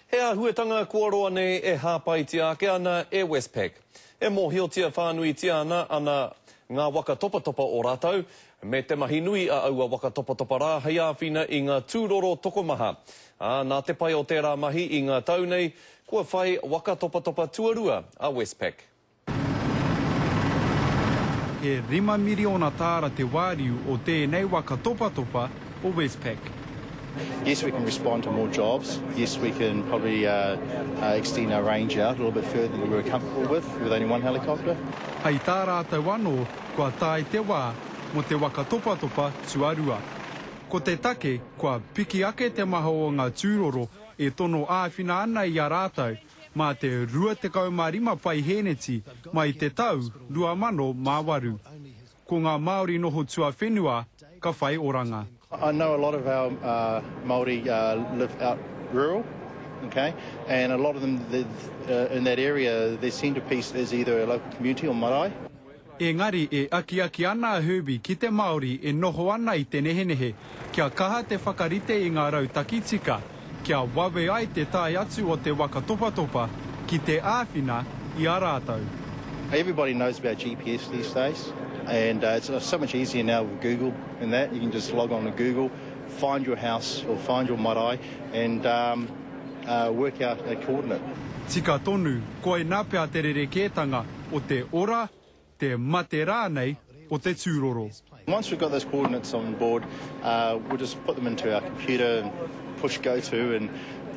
He āhuatanga kua roa nei e hāpaitia ake ana e Westpac. E mōhiotia whānuitia ana ana ngā waka topatopa o rātou, me te mahi nui a aua waka topatopa rā hei āwhina i ngā tūroro tokomaha. Ā, nā te pai o tērā mahi i ngā tau nei, kua whai waka topatopa tuarua a Westpac. He 5 miriona tāra te wāriu o tēnei waka topatopa o Westpac. Yes, we can respond to more jobs. Yes, we can probably uh, uh, extend our range out a little bit further than we were comfortable with, with only one helicopter. Hei tā rātou anō, kua tae te wā mō te waka topatopa tuarua. Ko te take, kua piki ake te maha o ngā tūroro e tono āwhina ana i a rātou mā te 25 paihēneti mai i te tau 2008. Ko ngā Māori noho tuawhenua ka whai oranga. I know a lot of our uh, Māori uh, live out rural, okay, and a lot of them the, uh, in that area, their centrepiece is either a local community or marae. Engari e akiaki ana a Herbie ki te Māori e noho ana i te nehenehe kia kaha te whakarite i ngā rautaki tika, kia wawe ai te tae atu o te waka topatopa ki te āwhina i a rātou. Everybody knows about GPS these days, and uh, it's so much easier now with Google and that. You can just log on to Google, find your house or find your marae, and um, uh, work out a coordinate. Tika tonu, koinā pea te rerekētanga o te ora, te mate rānei o te tūroro. Once we've got those coordinates on board, uh, we'll just put them into our computer and push go to, and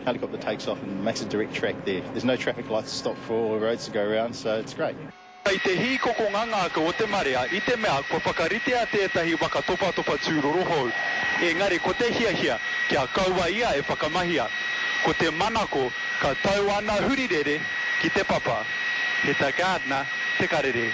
helicopter takes off and makes a direct track there. There's no traffic lights to stop for or roads to go around, so it's great. Kei te hīkoko ngā ngākau o te marea i te mea kua whakaritea tētahi waka topatopa tūroro hou. Engari ko te hiahia kia kaua ia e whakamahia. Ko te manako ka tau ana hurirere ki te papa. Heta Gardner, Te Karere.